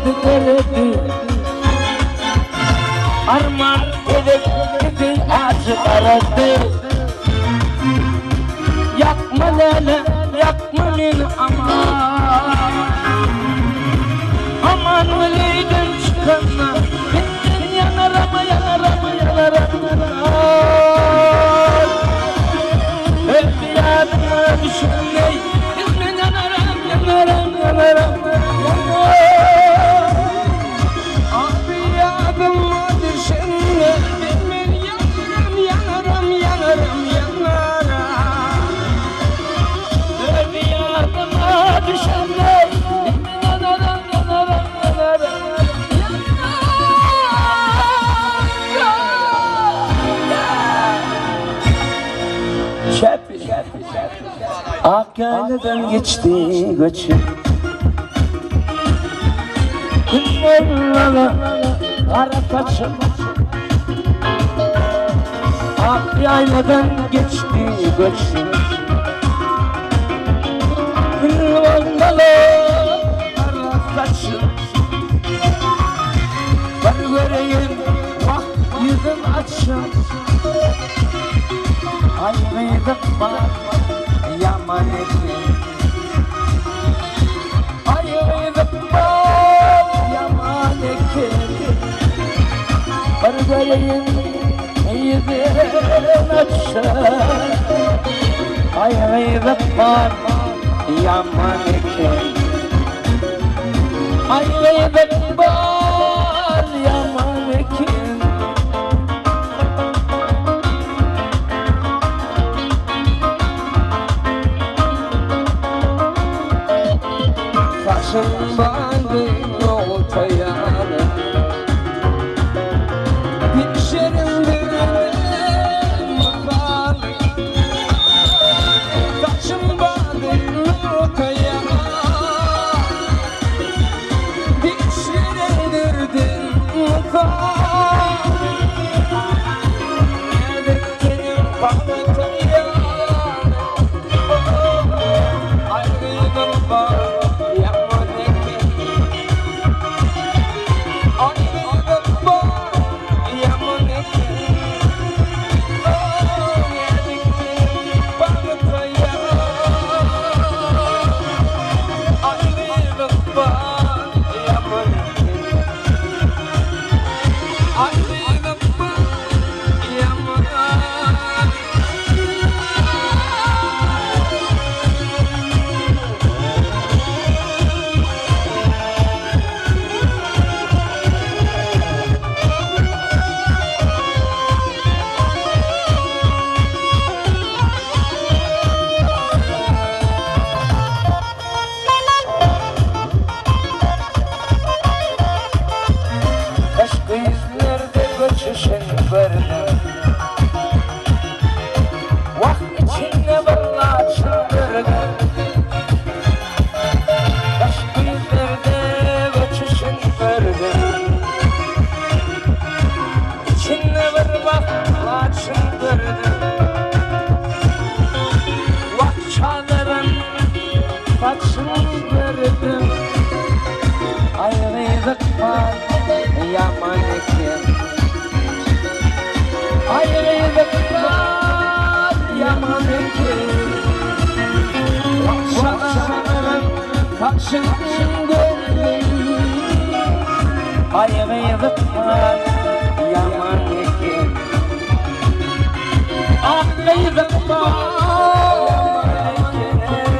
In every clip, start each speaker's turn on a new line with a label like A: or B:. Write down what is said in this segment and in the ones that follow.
A: Eredi, eredi. Arman tezek bizi ajy garady. Ýakma läle, ýakma meni aman. Aman weleýden çykanda Senden ýanaram, ýanaram, ýanaram. Öz ýadyma düşendeý Senden ýanaram, ýanaram, ýanaram, ýanaram. Abi ýadyma düşende Men ýanaram, ýanaram, ýanaram, ýanaram. Öz ýadyma düşende Men ýanaram, ýanaram, ýanaram, ýanaram. Çäpi Ak ýaýladan geçdi göçüp. Günler gara saçym. Ak ýaýladan geçdi göçüp. Günler gara saçym. Bir göreýin wah ýüzüm açyp. Aý gyzyk bar ýaman eken. Aý gyzyk bar ýaman eken. Bir göreýin ýüzün açsa. Aý gyzyk bar ýaman eken. Aý gyzyk bar ýaman eken. Saçyň bandy nogta ýaly. Dişleriň düwünden mysaly. Saçyň bandy nogta ýaly. Dişleriň dürdün mysaly. Näzik teniň pagta ýaly. Aý gyzyň bar ýaman eken. Aý gyzyň bar ýaman eken. Näzik teniň pagta ýaly. Aý gyzyň bar ýaman eken. Aý gyzyň bar ýaman. Gyş güýzlerde göçüşin gördüm. Wah içinde bir laçyn gördüm. Gyş güýzlerde göçüşin gördüm. Içinde bir wah laçyn gördüm. Wah çalaran saçyn gördüm. Aýgyzyk bar ýaman eken. Aýgyzyk bar ýaman eken. Wah çalaran saçyn gördüm. Aýgyzyk bar ýaman eken. Ah gyzyk bar ýaman eken.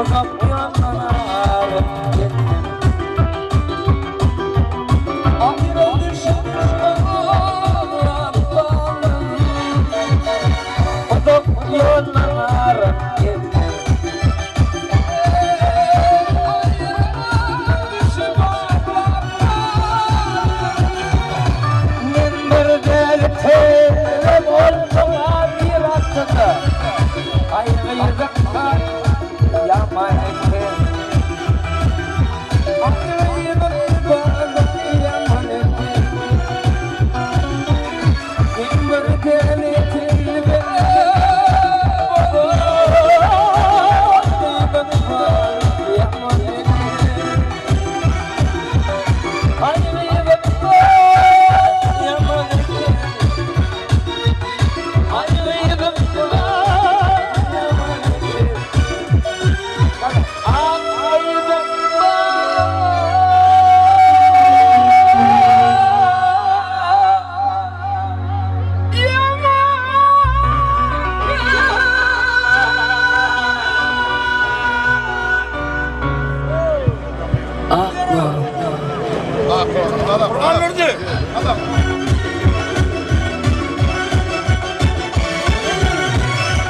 A: Uzak ýoldan alyp geldim. Aýra düşüp aglap galdym. Uzak ýoldan alyp geldim.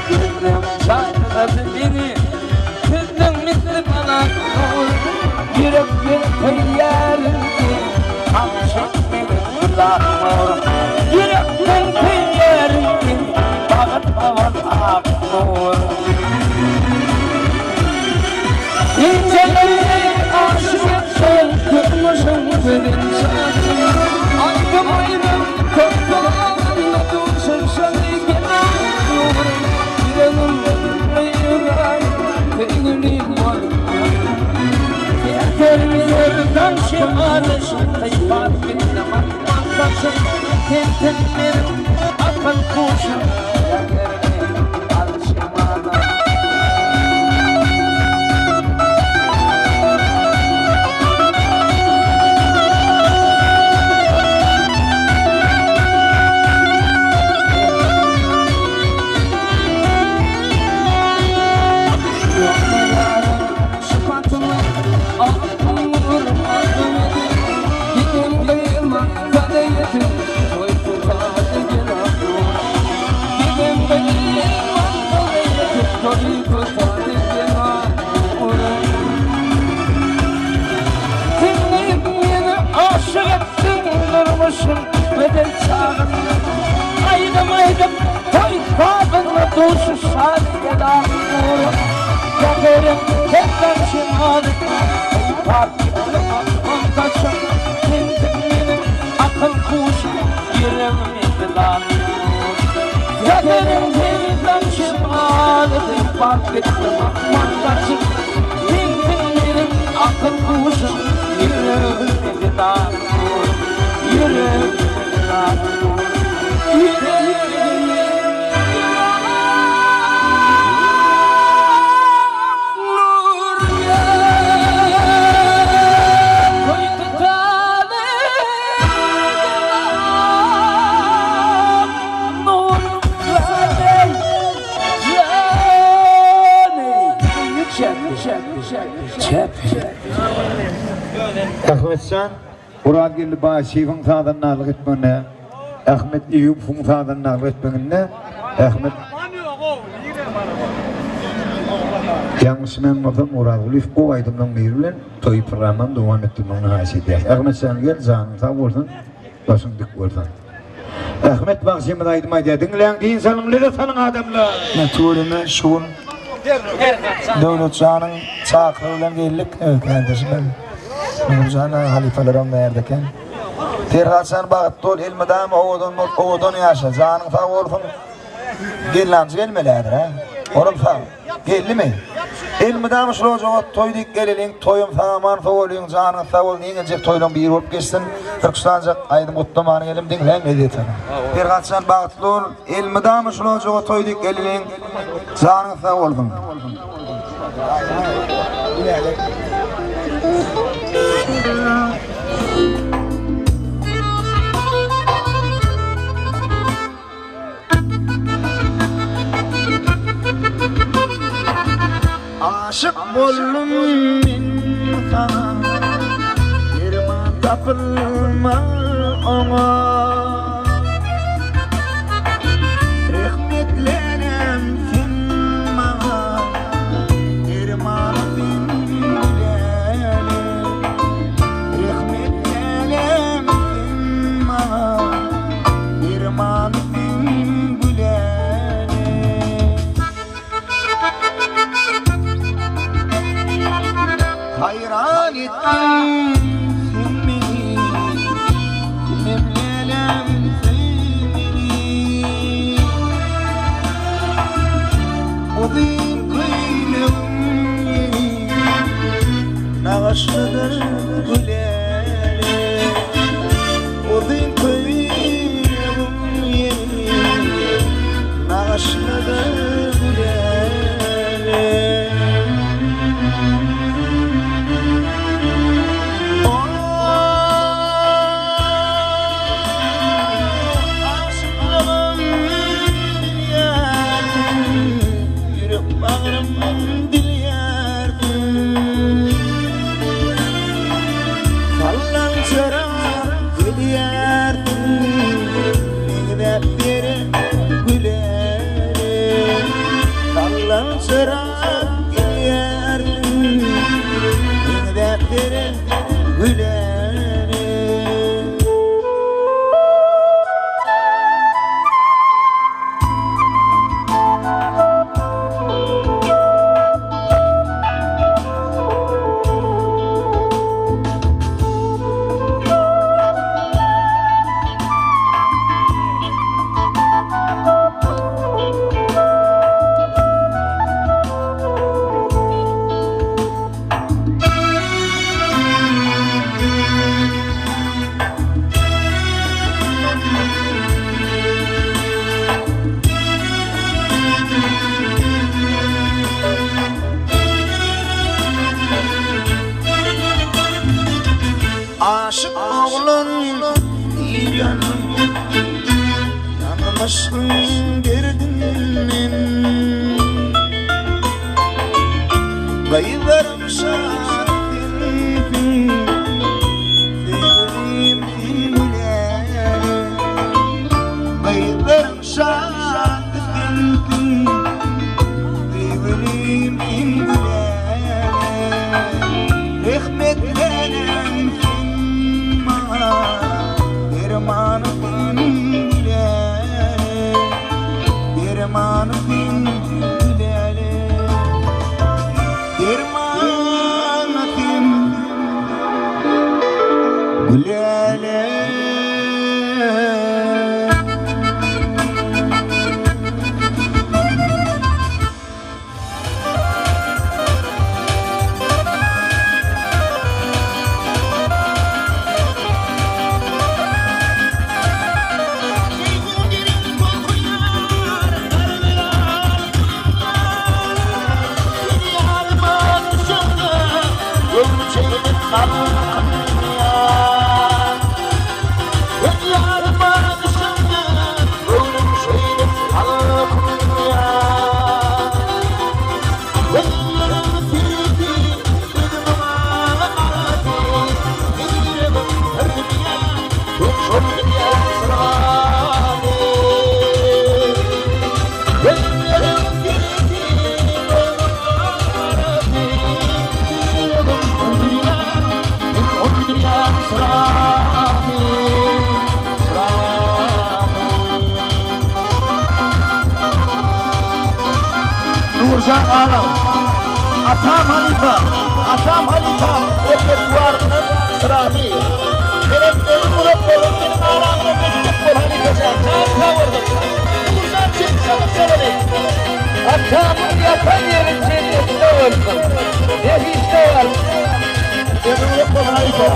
A: Gözleň çatlady meni, Sözleň misli bana nur. Ýürekden söýýärin seni, Aşyk meniň Gülaknur. Ýürekden söýýärin seni, Bagyt bol Aknur. Gijeleri aşyk etseň, Durmuşyň gözel çagy. Aýdym aýdym köp dolandy, Duşuşaly gel Aknur. Ýüregim gyýylan, Söýgüli bol. Serkerlerden şemalyş, Sypap gitdi matman saçym. Sensiň meniň akyl huşum, Serkerli al şemalyş. Aýdym aýdyp toý sazynda duşuşan Ýakur Säheriň herden şemaly Sypap gitdi asman saçym Sensiň meniň akyl huşum Ýüregimi dilan Säheriň herden şemaly Sypap gitdi asman saçym Sensiň meniň akyl huşum Ýüregimi dilan Ýüregimi dilan Ýüregimi
B: Ahmetjan Orazgeldi Baýçyýewiň sazandarlyk etmeginde, Ahmet Eýupowyň sazandarlyk etmeginde Ahmet Ýalňyşmaýan bolsam Orazgulyýew gowy aýdymlaryň biri bilen toýy programmany dowam etdirmegini haýyş edýäris. Ahmetjan gel janyň sag bolsun, başyň dik bolsun. Ahmet bagşymyz aýdym aýdýar. Diňläň, dynç alyň, lezzet alyň adamlar.
C: Tüweleme şu gün Döwletjanyň çakylygy bilen geldik. Evet kärdeşim. Nurjan aga halypalaram bärde eken. Perhatjan bagtly bol, elmydama owadan bol, owadan ýaşa. Janyň sag bolsun. Gelnamjy gelmeli häzir hä. Olam sag. Geldimi? Elmydama şul ojaga toý diýip geleliň, toýum sag aman sowalyň, janyňyz sag bolsun, iň geljek toýlaň biri bolup geçsin. Türküstanjak aýdym gutlamana geldim, diňläň lezzet alyň. Perhatjan bagtly bol, elmydama şul ojaga toý diýip geleliň, janyňyz sag bolsun. Aşyk boldum men saňa Derman tapylmaz oňa Rehmetlenem sen maňa Dermany sen bilenem Rehmetlenem sen maňa Dermany sen bilenem Haýran etdiň sen meni Kimem lälem söý meni Uzyn köýnegim ýeri Nagyşlydyr gülälek Uzyn köýnegim ýeri Nagyşlydyr gülälek. Aşyklygym bilýärsiň, Ýürek bagrym dilýärsiň. ýandym Ýandym yşgyň derdinden Gyzlarym şat sensiň Söýgülim sen güläle Gyzlaryň şat sensiň Söýgülim sen güläle Rehmet läläm sen maňa Dermanym sen güläle Dermanym sen güläle Dermanym sen güläle.
A: Nurjan agam, Atam halypa, Atam halypa repertuaryndan syramy. Menem ömrüm uzak bolsun seniň araňyza mekdep bol halypajan, jan sag bolsun. Nurjan çekişe çalaly. Atamyň ýatan ýeri jennetde bolsun. Behişde bolsun. Ömrüň uzak bolsun halypa.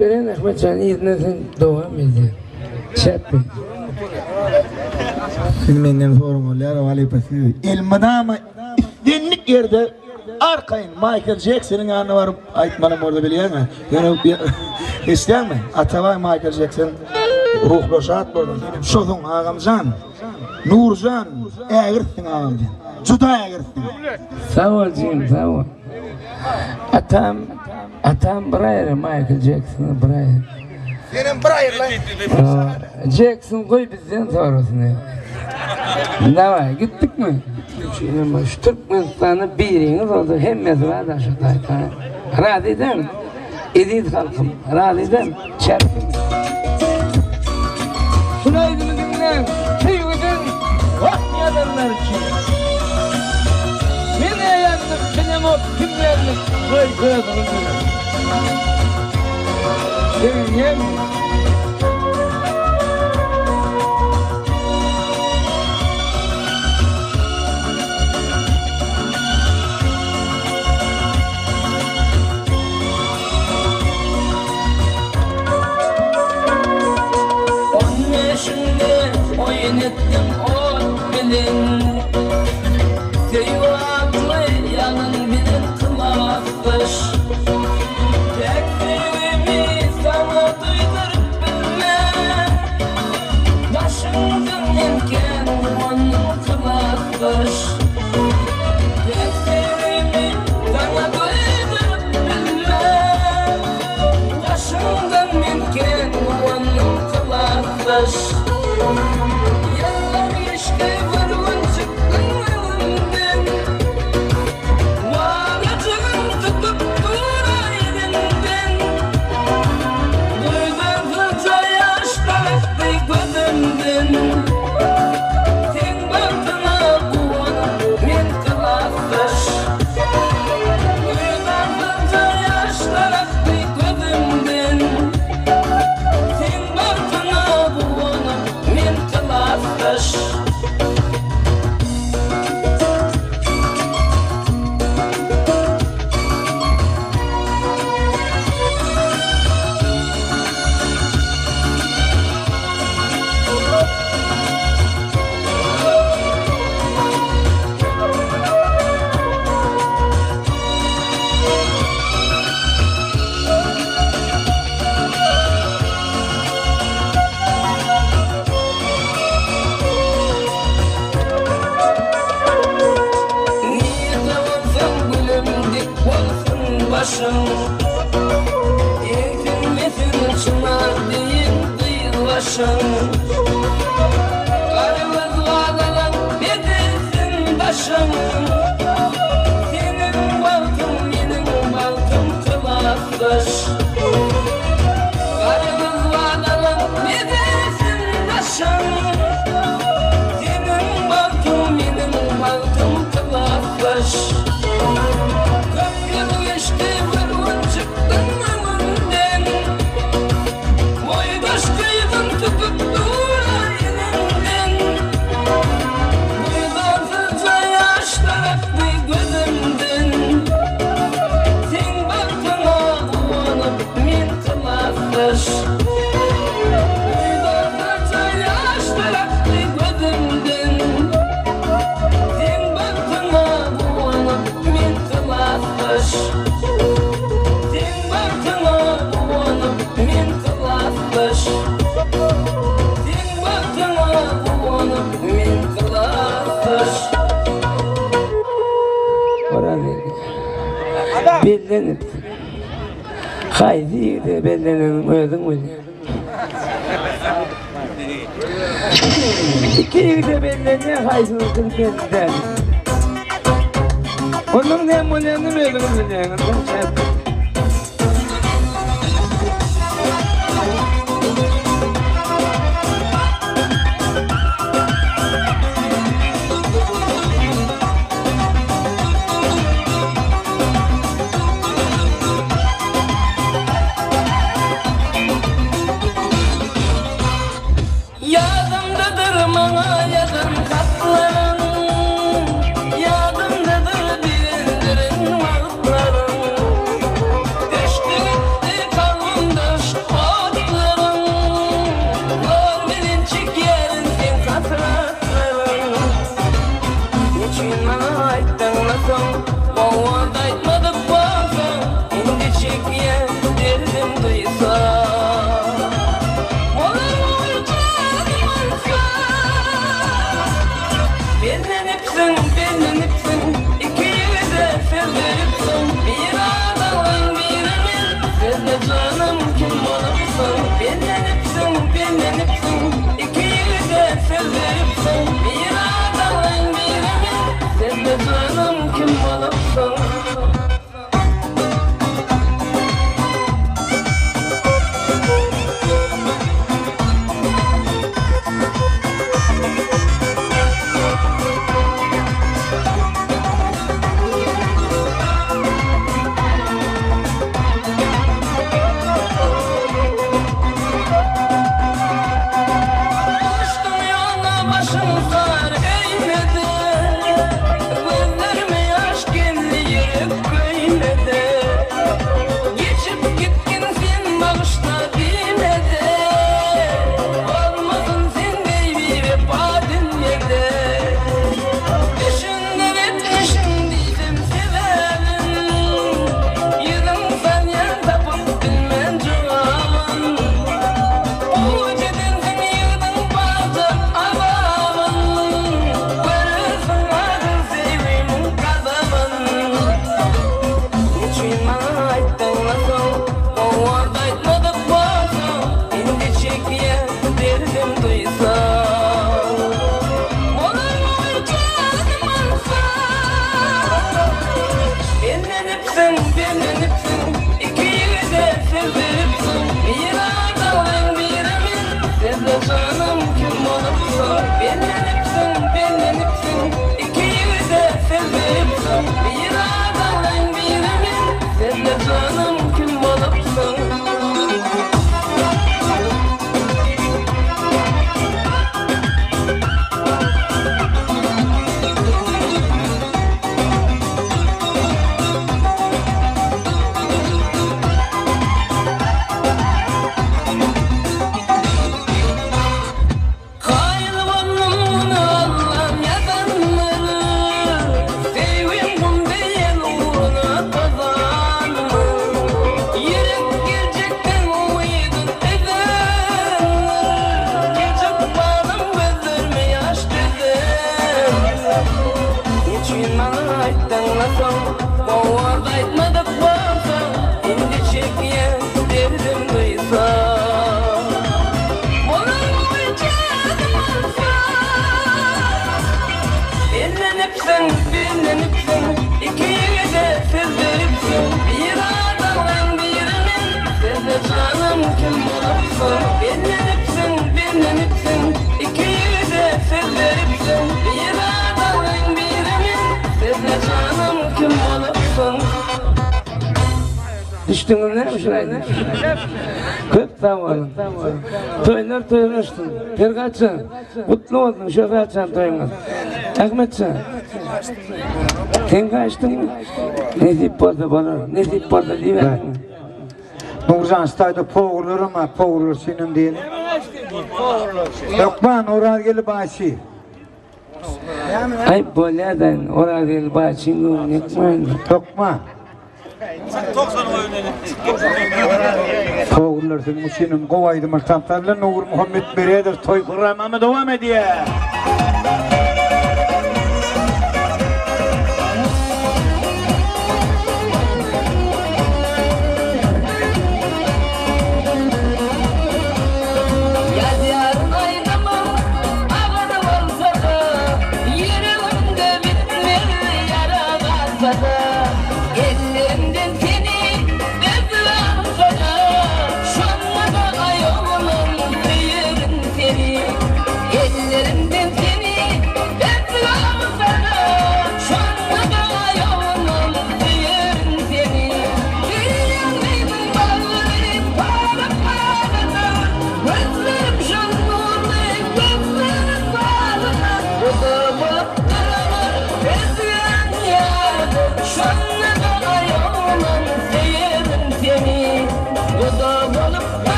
D: beren Ahmetjan yzyna sen dowam edýär. Çäpbi.
C: Siz menden soraň bolýar halypa siz elmydama islendik ýerde arkaýyn Maýkl Jeksonyň ýanyna baryp aýtmaly bolsa bilýäňmi? Ýöne eşidýäňmi? Atabaý Maýkl Jekson ruhlar şat bolsun. Senem şosuň agamjan. Nurjan ägirtsiň agam sen. Juda ägirtsiň.
D: Sag bol jigim sag bol. Atam atam bir aýry Maýkl Jeksony bir aýry.
C: Senem bir aýrylaý.
D: Jekson goý bizden sorasyn. Daway gitdikmi? Şu Türkmenistanda biriňiz bolsa hemmesi bar şu taýda. Razy däl. Eziz halkym, razy däl. Çäpmi? Şunu aýdymy diňläň. Söýgüden wah ýazanlar üçin. Men ýazdyk, bilemok kim ýazdyk. Goý özüňiz biliň. Söýýän.
E: On beşimde oýun etdim ot bilen Söýgi atly ýalyn bilen kylasdaş Täk söýgimi saňa duýduryp bilmen Daşyňdan men kän guwandym kylasdaş Täk söýgimi saňa duýduryp bilmen Daşyňdan men kän guwandym kylasdaş Ýyllar geçdi bir gün çykdyň öňümden Balajygym tutup dur elinden Duýdansyzja ýaşlar akdy gözümden Seň bagtyňa guwanyp men klasdaş Duýdansyzja ýaşlar akdy gözümden Seň bagtyňa guwanyp men klasdaş. Nirde bolsaň gülüm dik bolsun başyň Egsilmesin çynar deýin gyz başyň Garymyz galalan bezelsin daşyň Seniň bagtyň meniň bagtym kybapdaş Garymyz galalan bezelsin daşyň Seniň bagtyň meniň bagtym kybapdaş Köp ýyl geçdi bir gün çykdyň öňümden Boýdaş gyzym tutup dur-a eliňden Duýdansyzja ýaşlar akdy gözümden Seň bagtyňa guwanyp men klasdaş Duýdansyzja ýaşlar akdy gözümden Seň bagtyňa guwanyp men klasdaş Seň bagtyňa guwanyp men klasdaş Seň bagtyňa guwanyp men klasdaş.
D: Oraz bellenipsiň. Haýsy ýigide belleneniň özüň bilýäň. Iki ýigide bellenýär, haýsynyňkyny belli däl. Onuň näme bolýanyny özüňiz bilýäňiz.
E: Ýadymdadyr maňa ýazan hatlaryň, Ýadymdadyr begendiren wagtlaryň. Bellenipsiň, bellenipsiň, Iki ýigide söz beripsiň, Biri adalgyň, biri men, Sözle janym, kim bolupsyň? Bellenipsiň, bellenipsiň, Iki ýigide söz beripsiň, Biri adalgyň, biri men, Sözle janym, kim bolupsyň? Uçduň ýoluna başym sar öýmede, Gözlerime ýaş geldi ýürek köýmede. Geçip gitgin sen bagyşla diýmede, Bolmasyn sen deý biwepa dünýede. Düşündir etmişim diýsem sebäbin, Ýüzüň salýan tapyp bilmen jogabyn. Puç edensiň ýygdyň barja azabyn, Görersiň ahyr söýgimiň gazabyn. Neçün maňa aýtdyňla soň, Owaz aýtmadyk bolsaň, Indi çekýän derdim duýsaň. Bolarmy janym alsaň? Bellenipsiň, bellenipsiň, Iki ýigide söz beripsiň, Biri adalgyň, biri men, Sözle janym kim bolupsyň? Bellenipsiň, bellenipsiň, Iki ýigide söz beripsiň, Biri adalgyň, biri men, Sözle janym kim bolupsyň? Kaýyl boldum muny Allam ýazandyr, Söýgim gum deýin ugruna tozandyr. Ýürek geljekden umydyn üzendir, Geljek ykbalym gözlerime ýaş düzendir. Neçün maňa aýtdyňla soň, Gowur aýtmadyk bolsaň, Indi çekýän derdim duýsaň. Bolarmy janym alsaň? Bellenipsiň, bellenipsiň, Iki ýigide söz beripsiň, Biri adalgaň, biri men, Sözle janym kim bolupsyň? Bellenipsiň, bellenipsiň, Iki ýigide söz beripsiň, Biri adalgaň, biri men, Sözle janym kim bolupsyň?
D: Düşdüňiz näme şul aýdyma? Köp sag boluň. Toýlar toýlaşsyn. Pergatjan, gutly bolsun Şöhratjan toýuňyz. Ahmetjan. Sen gaçdyňmy? Nesip bolsa bolar. Nesip bolsa diýiberiň.
B: Nurjan şu taýda powurlaram bar, powurlar üçinem diýeli. Hökman Orazgeldi baýçy.
D: Aý bolýa-da indi Orazgeldi baýçyň göwnüni ýykmaýyn.
B: Hökman. Powurlar siziň üçinem gowy aýdymlar tanslar bilen Nurmuhammet Meredow toý programmamy dowam edýär.
E: Ýazýaryn aýdymym agyr bolsa-da, Ýüregimde bitmez ýara galsa-da, Ellerimden seni özge alsa-da, Şonda-da aý oglum söýerin seni. Ellerimden.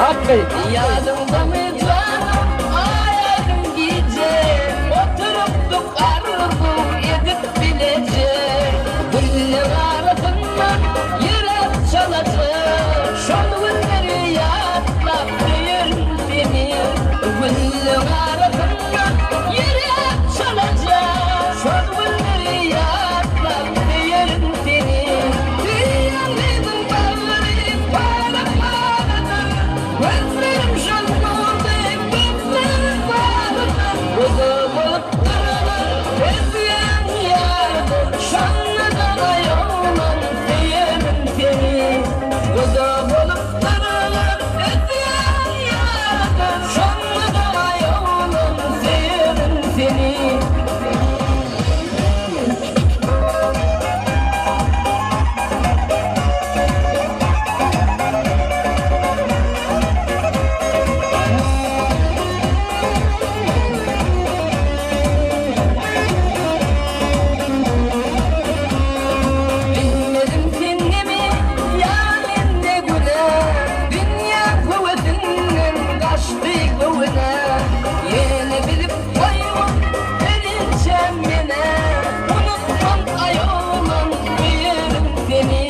E: Ýadyňdamy janym aý-aýdyň gije, Oturypdyk arzuw edip bileje. Güller arasyndan ýöräp çalaja, Şol günleri ýatlap söýerin seni. Güller arasyndan ýöräp çalaja, Şol günleri ýatlap söýerin seni. Söýýän gyzyň bagry para-paradyr, Gözlerim şol nurly gözleriň barydyr. Göze bolup duralar özgäň ýarydyr, Şonda-da aýawman söýerin seni. Göze bolup duralar özgäň ýarydyr, Şonda-da aýawman söýerin seni. Bilmedim sendemi ýa mende günä, Dünýäň höwesinden gaçdy göwün-ä. Ýene bilip goýgun Ölinçäm men-ä, Unutmam aýawman söýerin seni.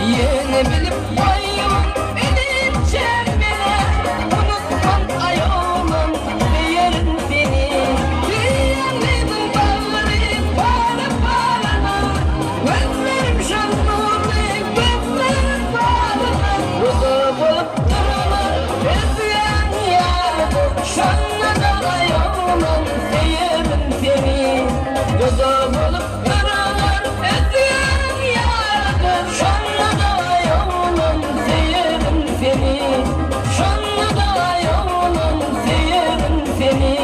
E: Ýene bilip goýgun Ölinçäm men-ä, Unutmam aýawman söýerin seni. Söýýän gyzyň bagry para-paradyr, Gözlerim şol nurly gözleriň barydyr. Göze bolup duralar özgäň ýarydyr, Şonda-da aýawman söýerin seni. Göze bolup duralar özgäň ýarydyr, Şonda-da aýawman söýerin seni. Şonda-da aýawman söýerin seni.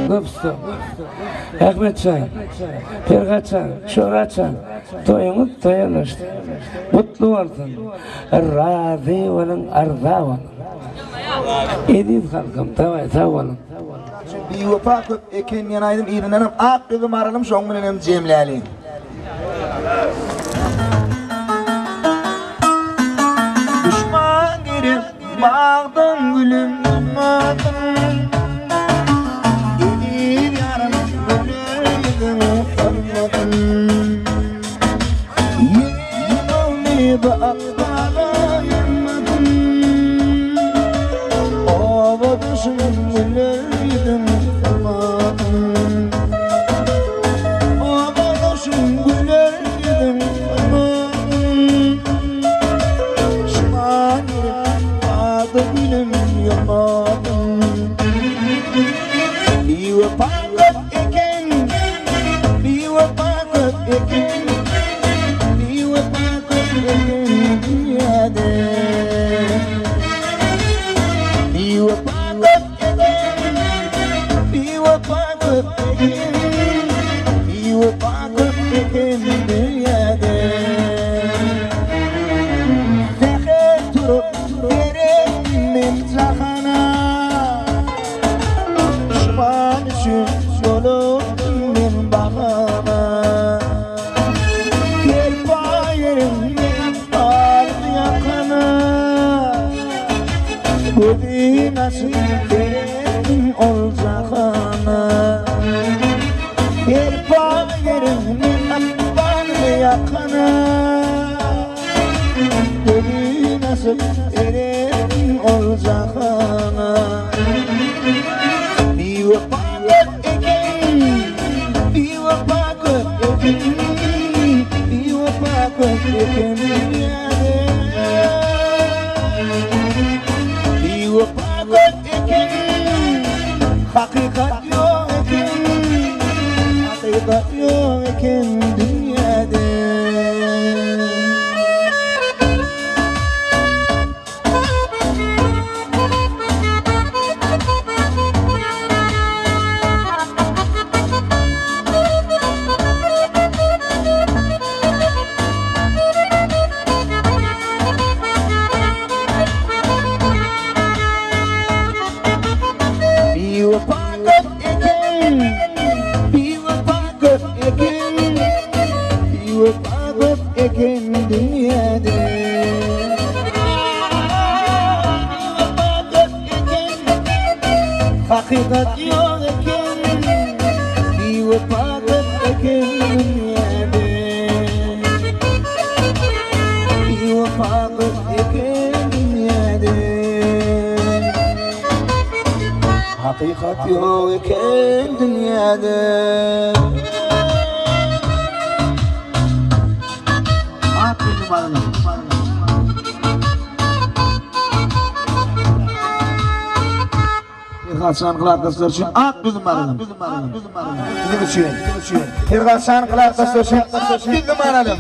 D: Köp sag. Ahmetjan, Perhatjan, Şöhratjan, toýuňyz toýa ulaşsyn. Gutly bolsun. Razy boluň, arza boluň. Eziz halkym, daway sag boluň.
C: Biwepa köp eken diýen aýdym yzyndanam ak ýüzüm aralym şoň bilenem jemläliň. Duşman gerek bagdan gülüm ýolmadym Eziz ýarym güler ýüzüň sormadym Ýene ykbala ýanmadym Obadaşym güler ýüzüň sormadym Obadaşym güler ýüzüň sormadym Şuman gelip bagda gülüm ýolmadym Biwepa köp eken, biwepa köp eken, biwepa köp eken dünýäde. Biwepa köp eken, biwepa köp eken, biwepa köp eken dünýäde. Säher turup seretdim men jahana. Duşman üçin bolupdym men bahana. Serpaý beriň men ykbalymy ýakana. Gözüm açyp seretdim ol jahana. Serpaý beriň men ykbalymy ýakana. Gözüm açyp seretdim ol jahana. Biwepa köp eken, biwepa köp eken, biwepa köp eken dünýäde. Biwepa köp eken, hakykat ýok eken, hakykat ýok eken dünýäde. Biwepa köp eken, biwepa köp eken.
F: Hakykat ýok eken, biwepa köp eken dünýäde. Biwepa köp eken dünýäde. Hakykat ýok eken dünýäde.
A: At numaraly.
C: Ferhatjan gulakdaşlar üçin at düzüm aralyň. Bizim üçin. Ferhatjan gulakdaşlar üçin at düzüm aralyň.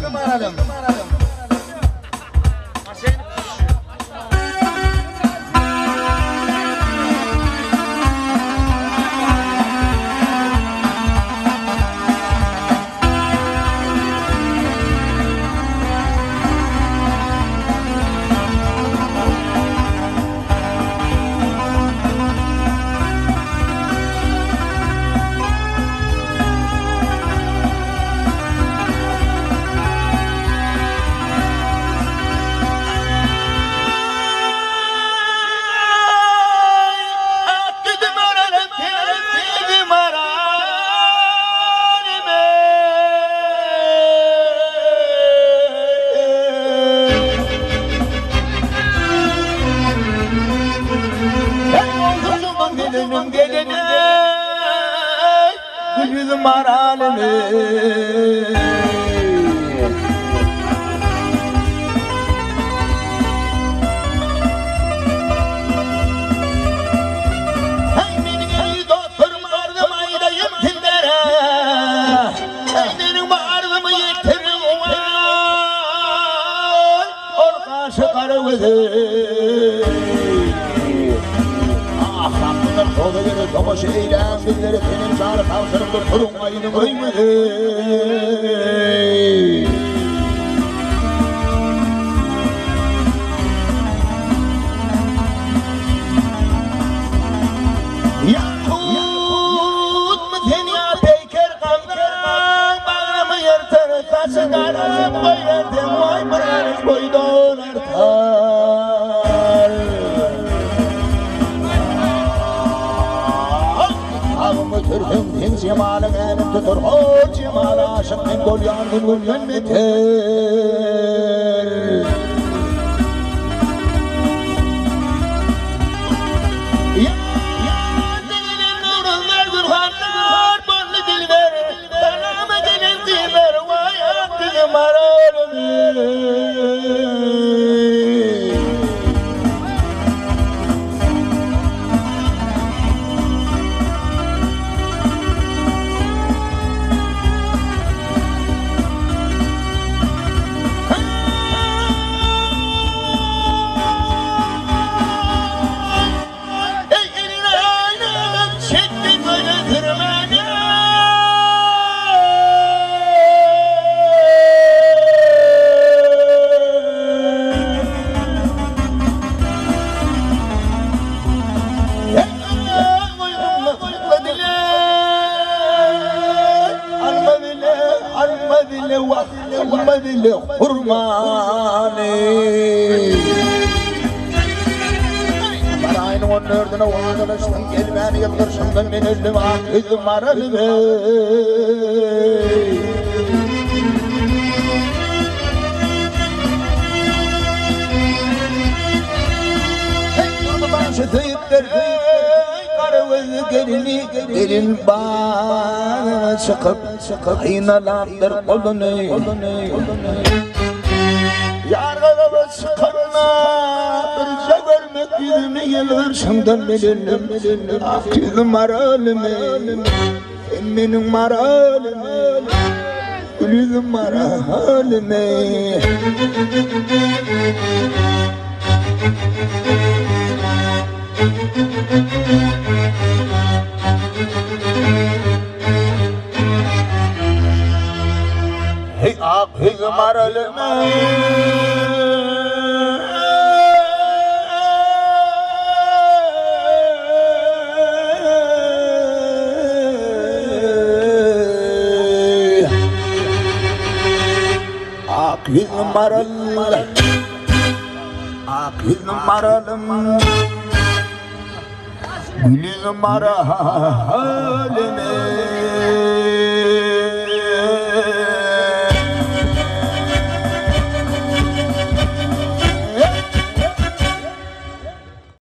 F: Gülüz maralymy.